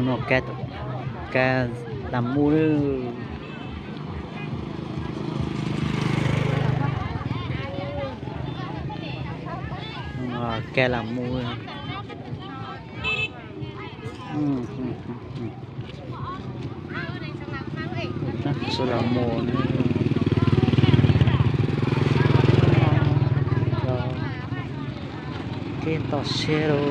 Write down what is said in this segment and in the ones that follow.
Kab, kab lam muj. Kab lam muj. Sawv los mus. Kev toj siab lauj.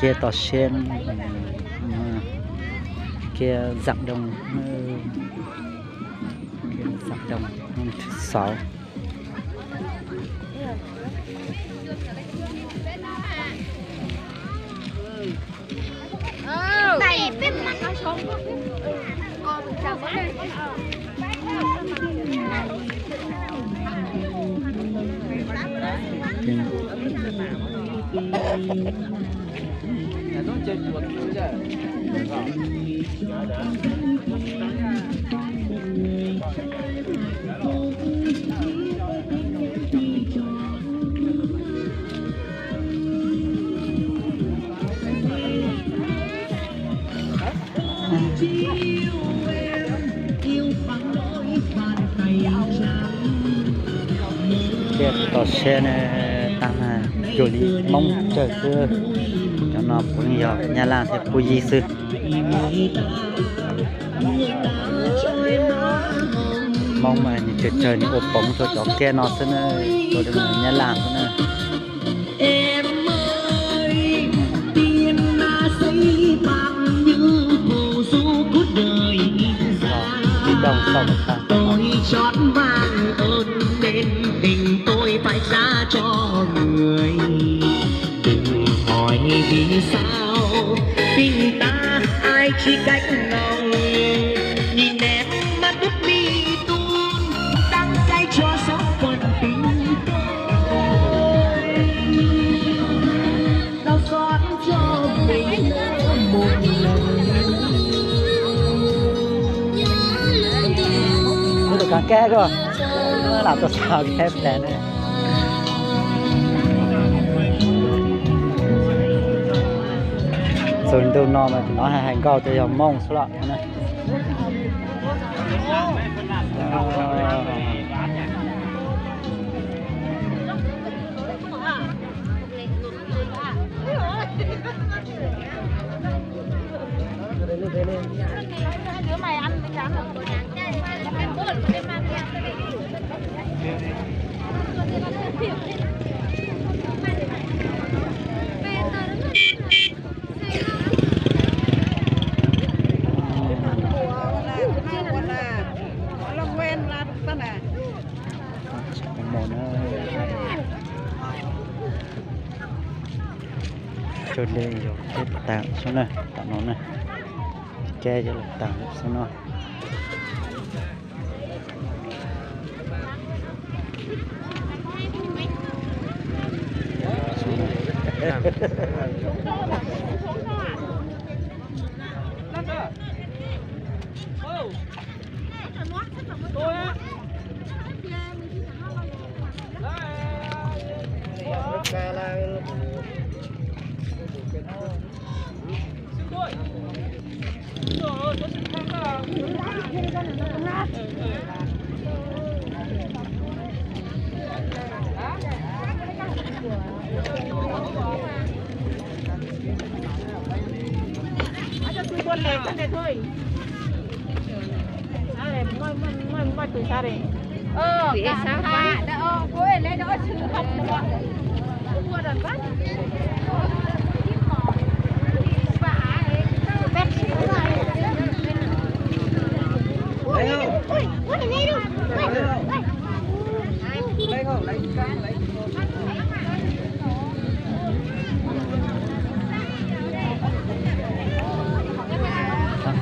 Kev toj siab, kev zaam doog, kev zaam doog, xauv. Kev toj siab ne, tag na cuag li Hmoob tsawg xwb, cov no puav leej yog Nyab Laj thiab Kuj Yig xwb. Hmoob mas nws tsawg tsawg nws ua poov rau cov kev no xwb na, rau cov Nyab Laj xwb na. Ib doog xauj tag. Tôi chót mang ơn nên tình tôi phải trả cho người. Đừng hỏi vì sao tình ta ai chỉ cánh lòng, nhìn nét mắt ướt mi tuôn, đắng cay cho xót quãng tình tôi. Đau xót cho mình lỡ một lần. Tus kab kab ko, lam tuaj xauj kab plas ne. Txug ntu no mas tsis hnov hais nkauj, ces yog Hmoob xwb los. Cog dej yog kab tas xwb na, tam no na, kab yog los tas xwb no.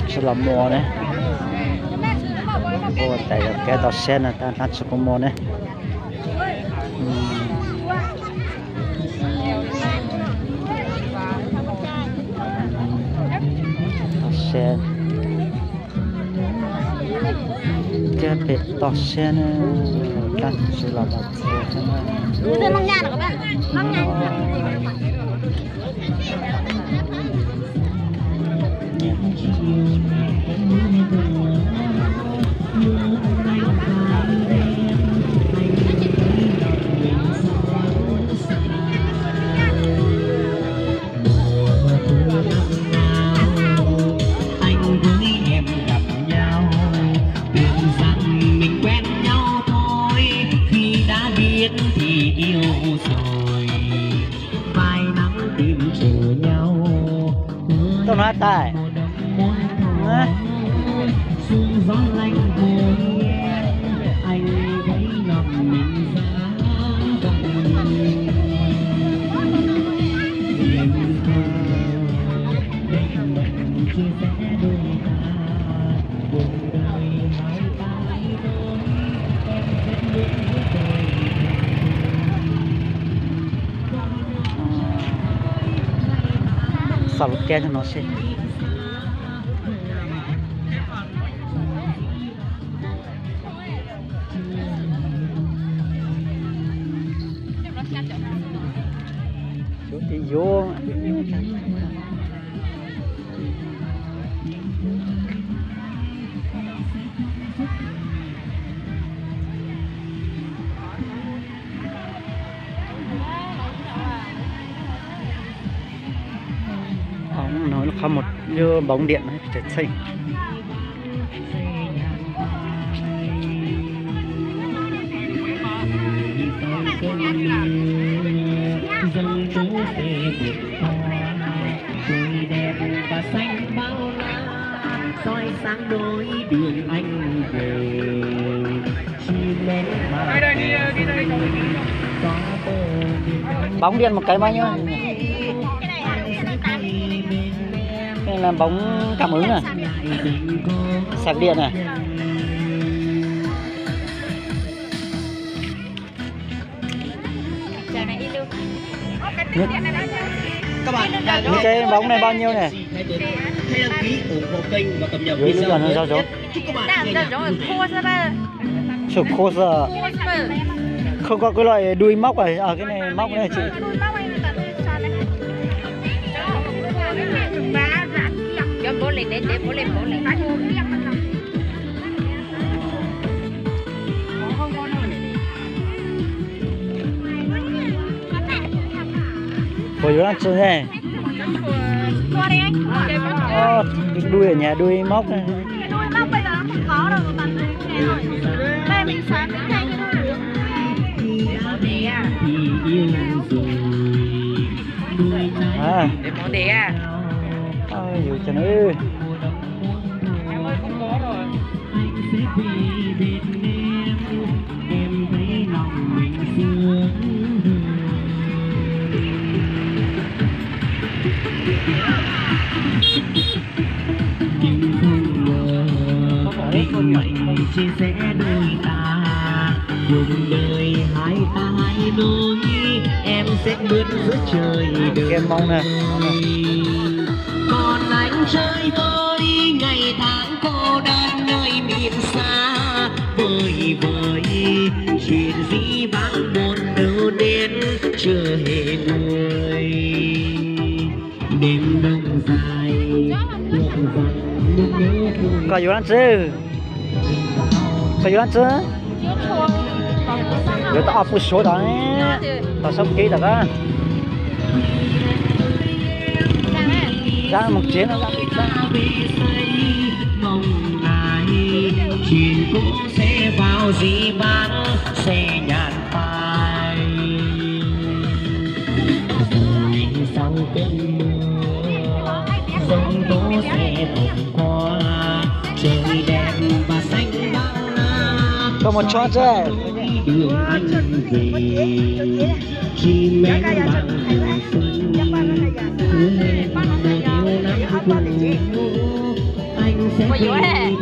Sawv los mus ne. Ua tais yog kev toj siab no, tab hnab tsis kub mos ne. Toj siab, kev pem toj siab ne, tab tsis los los txog. Anh với em gặp nhau, tưởng rằng mình quen nhau thôi, khi đã biết thì yêu rồi. Phai nắng tìm chờ nhau. Tau na tais. Sương gió lạnh hôn em, anh thấy lòng mình giá vọng niềm. Niềm thơ bên mộng chia sẻ đôi ta, cuộc đời hai ta hãy thôi, em sẽ luôn với tôi. Xav lub kab no seb. Yuav, yuav. Ov, no lub qhov muag lub npoov diam no tseem txheej. Bóng điện một cái bao nhiêu? Cái này là bóng cảm ứng à? Sạc điện à? Những cái bóng này bao nhiêu này? Hãy đăng ký ủng hộ kênh và cập nhật video mới nhất. Chúc các bạn nghe nhạc vui vẻ. Sụp khô sao? Không có cái loại đuôi móc này. Ờ, cái này móc này chị. Ua yuav dab tsi ne? Đuôi ở nhà đuôi móc. À. Ôi, dù cho nó. Định mệnh chia sẻ đôi ta, cuộc đời hai ta hai lối, em sẽ mượn giữa trời đời. Còn anh chơi vơi ngày tháng cô đơn nơi miền xa, vơi vơi chuyện dĩ vãng buồn đâu đến chưa hề nguôi. Đêm đông dài, koj yuav dab tsi? Koj yuav dab tsi? Yuav tau ob peb suav tod, tau sab kev tod. Dab mus tsev no. Mong mãi chuyện cũ sẽ vào dĩ vãng, sẽ nhạt phai. Dài sau cơn mưa, giông tố sẽ vụt qua, trời đẹp và xanh bao la. Koj mus tso tse. Đường anh về, chỉ mến bằng mùa xuân. Hứa hẹn một điều năm cũ, anh sẽ về bên em.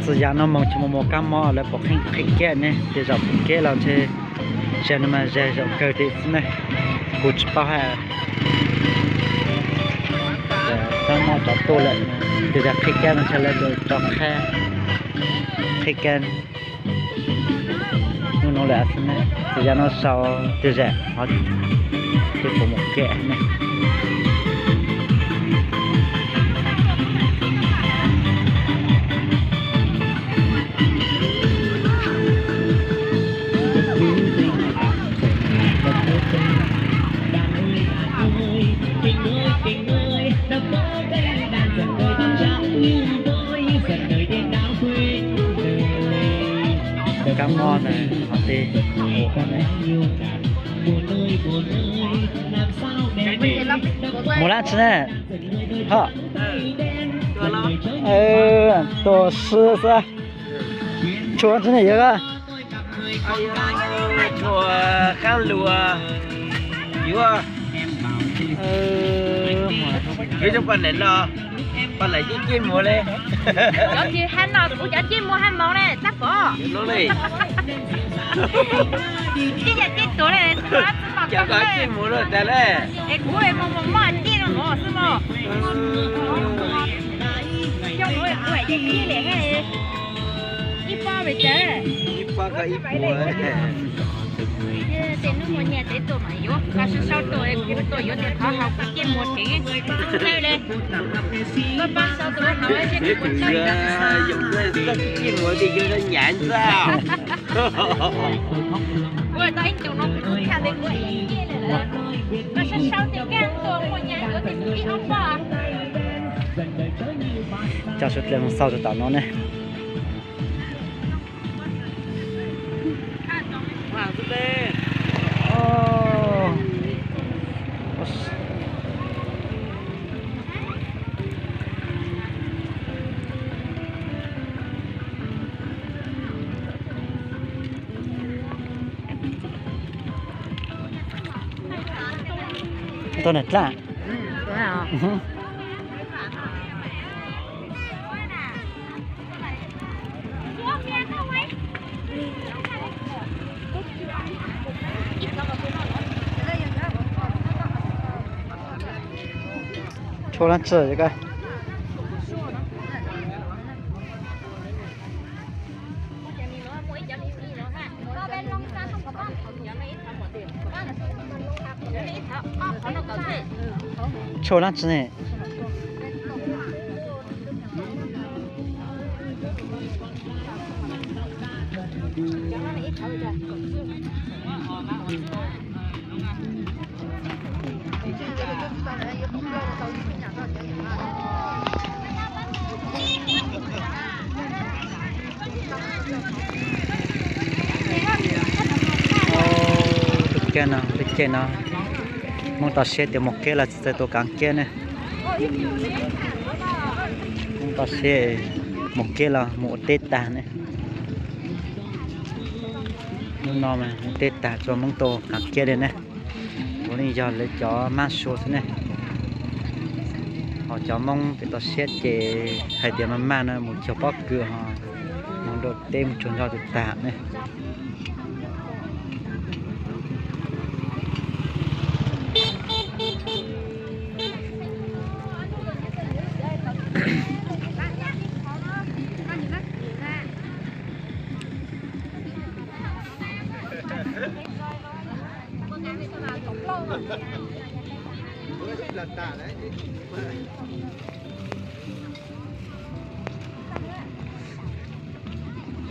Txiv yam no moog tsis mus mus kab mob lawv puas qhib kiab ne, tej zaum pum kiab los ntshe tsis yog no mas ze zaum kawg tim xwb ne. Kuv tsis paub hab. Kab mob tov tuaj lawm, tej zaum qhib kiab no ntshe lawv tso qhab, qhib kiab nub nuav lawm xwb ne. Txiv yam no sau tej zaum ho tej puas mus kiab ne. Kab mob na, ho tej mus lab tsi ne, ho tuag si xwb. Tshuav tsi ne yuav, tshuav qaab lug yuav, yuav cov poj niam no, poj niam ciaj ciaj muag le. Cov tsis hab no kuv cov ciaj muag hab moog le tab pom. Cov ciaj muag le tas le. Es kuv moog moog mob ciaj no xwb mog. Coj mus kuv ciaj le hab. Ib pob pes tsawg? Ib pob koj ib puas. Tej nub muaj nyaj tes tuaj mas yuav, koj sab sau tuaj, kuv tuaj yuav tes qhov haus koj ciaj muag dheev. Koj pab sau tuaj haus seb kuv puas tau. Koj ciaj muag tes yuav nyav ntxag. Kuv tau ib ntus no kuv tau tshaj tes kuv ciaj le lawm. Koj sab sau tes koj tuaj muaj nyaj yuav tes ib ob pob. Coj suav dlawg xauj rua tom no ne. Tau nam dlaab. Tshuav dlaab tsi koj? Tshuav dlaab tsi ne? Tus kag no, tus kag no, Hmoob tau siab tias mus kiab los tsis txawj tua kaav kiab ne. Hmoob tau siab mus kiab los mus ua teb tag ne. Hnub no mus teb tag tso Hmoob tua kaav kiab li ne. Ua li yog lawv cov maj sua xwb ne. Ho cov Hmoob pem toj siab ces hais tias maj maj no mus cog pob kws ho mus nram teb mus tsuag ntog tus tag ne.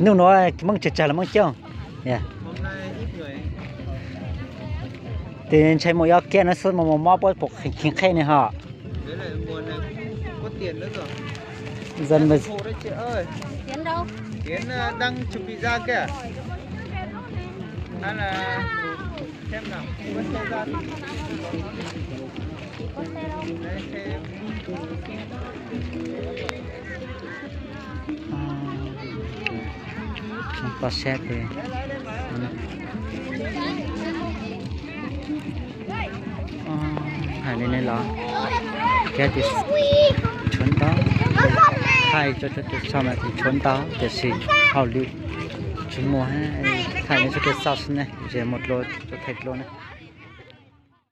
Hnub no Hmoob tsawg tsawg los Hmoob coob? Tes ntshai mus ib kiab no xwb mus mob puab pum kheev qhej ne ho. Toj siab tiag. Hais li nej los, thiab tias tshuav ntau, thaij tso cov tus xauj mas tias tshuav ntau tiam sis hauj lwm tsis muaj, thaij nej txoj kev xauj xwb ne, ces mus dua cov thaij dua ne.